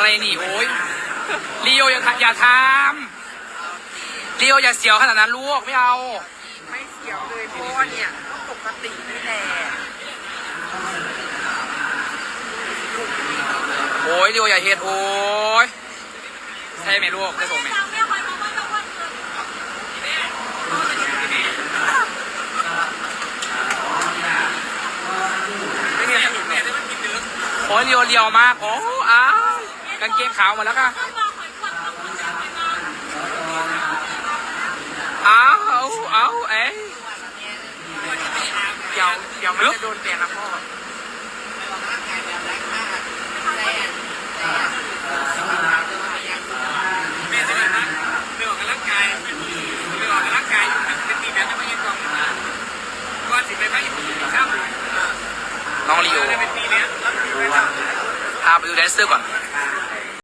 ໄອ້ນີ້ ໂອ້ຍ ລີໂອ ຢ່າ ຢ່າທຳ ລີໂອ ຢ່າສຽວຂະໜາດນັ້ນລູກ ໄມ່ເອົາ ໄມ່ສຽວເລີຍ ເພາະວ່າເນຍ ກໍປົກກະຕິນີ້ແຫຼະ ໂອ້ຍ ລີໂອ ຢ່າເຮັດ ໂອ້ຍ ໃສ່ແມ່ລູກ ໃສ່ສົ່ງແມ່ ໂອ້ຍ ລ້ຽວໆ ມາກ ໂອ້ ອ້າຍ ກາງເກງຂາວໝົດແລ້ວກະ ອ້າວ ເອົາ ເອົາ ເອີຍ ດຽວ ດຽວມັນຈະໂດນແບນນະພໍ່. ແມ່ນ ເລື່ອງອອກກຳລັງກາຍ ເລື່ອງອອກກຳລັງກາຍ ເປັນຕີແບດ ແລ້ວມາເຮັດກ່ອນ ກ່ອນຊິໄປພາກຍີ່ປຸ່ນຊ້ຳ ນ້ອງລີໂອ ໄດ້ເປັນປີແລ້ວ ລາວໄດ້ໄປແລ້ວ ພາໄປດູແດນເຊີກ່ອນ.